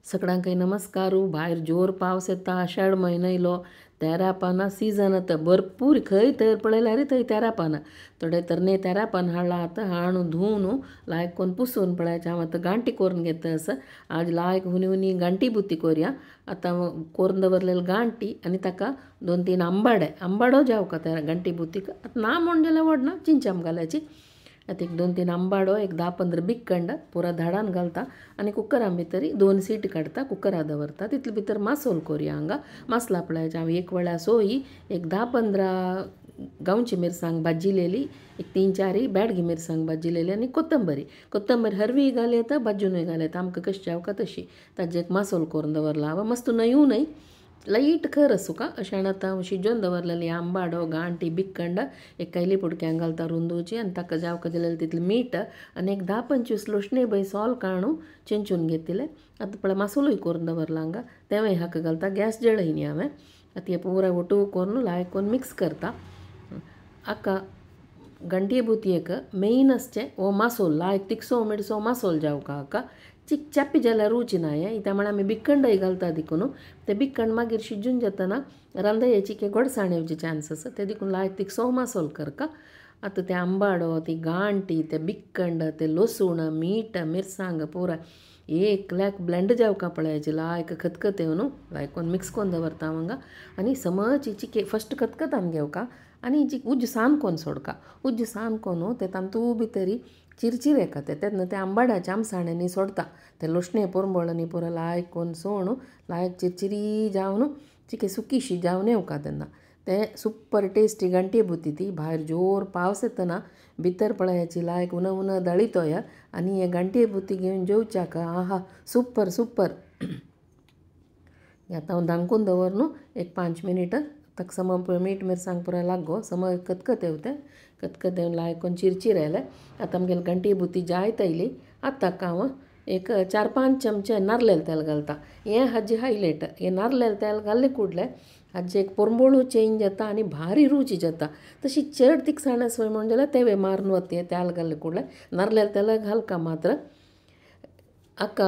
सगळ्यांकय नमस्कार. भायर जोर पावस येता, आषाढ म्हयनो येयलो, तेरा पानां सिजन आतां भरपूर खंय थंय पळयल्यार थंय तेरा पानां. थोडे तरणे तेरा पान हाडला आतां हाणून धुवन लायक कोन्न पुसून पळयाचे. हांव आतां गांठी करून घेता आसा. आज लायक हुनी हुनी गांठी बुती कोरया. आतां करून दवरलेले गांठी आनी ताका 2-3 आंबाडे, आंबाडो जावका त्या गांठी बुतीक. आतां ना म्हूण जाल्यार व्हडना, चिंचाम घालायची. आतां एक 2-3 आंबाडो, एक 10-15 बिकंड पुरा धाडान घालता आनी कुकरां भितर 2 सीट काडटा, कुकरा दवरता. तितले भितर मासोल कोरया. हांगा मासला पळयाचे हांव एक वेळा सोयी एक 10-15 गांवची मिरसांग भाजिलेली, एक 3-4 बेडगी मिरसांग भाजिलेली आनी कोथंबरी. कोथंबरी हरवी घाल येता, भाजूनय घाल येता, आमकां कशी जावका तशी. ताजें एक मासोल करून दवरला हांव. मस्त न्हयूं न्हय, लायट खर आसूं अशें. आतां हांव शिजोवन दवरलेली आंबाडो, गांठी, बिकंड एक कैली पुडक्यांक घालता रुंदोवची आनी ताका जावका जाल्यार तितलें मीठ आनी एक 10-25 लोशणे बय सोल काणू चेंचून घेतिलें. आतां पळय मासोलूय करून दवरला हांगा, तेंवूय हाका घालता. गॅस जळयनी हांवें. आतां हें पुराय ओटू करून लायक करून मिक्स करता. हाका गांठये बुतयेक मेन आसचें हो मासोल, लायक तिखसो मिरसो मासोल जावका हाका. चिक चापी जाल्यार रुची ना हें, त्या म्हळ्यार आमी बिकंडय घालता देखून ते बिकंड मागीर शिजून जातना रांदयाची के गोडसाण येवचे चान्स आसा, ते देखून लायक तिखसो मासोल करका. आतां ते आंबाडो, ती गांठी, ते बिकंड, ते लसूण, मीठ, मिरसांग पुराय एक लायक ब्लेंड जावका पळयाचे. लायक खतखत येवन लायक कोन्न मिक्स करून दवरता हांव हांगा. आनी समज चिके फस्ट खतखतान घेवका आनी जी उज्ज सान कोन्न सोडका. उज्ज सान कोन्न ते तांतू भितरी चिरचिर येका ते तेन्ना ते आंबाड्याच्या आमसाण्यांनी सोडता. ते लोशणे पोरंबळांनी पुरो लायक कोन्न सोण लायक चिरचिरी जावन चिके सुकीशी जावन येवका तेन्ना ते सुपर टेस्टी गांठी बुती ती. भायर जोर पावस येतना भितर पळयाची लायक उन उन दळितोय आनी हे गांठी बुती घेवन जेवच्याक आहा सुपर सुपर. आतां हांव धांकून दवर न्हू एक 5 मिनट ताका सम मीठ मिरसांग पुराय लागो सम खतखत येवते. खतखत येवन लायक कोन्न चिरचिर आयले. आतां आमगेली गांठी बुती जायत आयली. आतां हांव एक 4-5 चमचे नारलेल तेल घालता. हें हाजें हायलायट. हें नारलेल तेल घाल्लें कुडलें हाजें एक पोरंबोळू चेंज जाता आनी भारी रुची जाता. तशी चड तिखसाण आसय म्हण जाल्यार तेवे मारून वता तें तेल घाल्लें कुडलें. नारलेल तेल घालका मात्र. हाका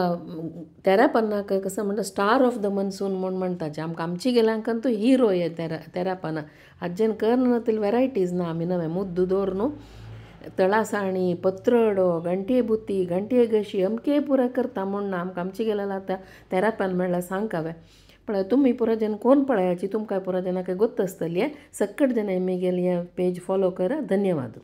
तेरा पानाक कसो म्हणटा स्टार ऑफ the monsoon म्हूण म्हणटाचे. आमकां आमची गेल्यांक तो हिरो हे तेरा पानां. हाजेन करना तितले वेरायटीज ना आमी नवें मुद्दो दवर न्हू तळासाणी, पत्रडो, गांठये बुती, गांठये घशी अमके पुरा करता म्हूण ना. आमकां आमची गेल्यार आतां तेरा पान म्हणल्यार सांग हांवें. पळय तुमी पुरा जेन्ना कोण पळयाची तुमकां पुरा जेन्ना काय गोत्त आसतली. सक्कट जेन्ना म्हगेलें हें पेज फॉलो करा. धन्यवाद.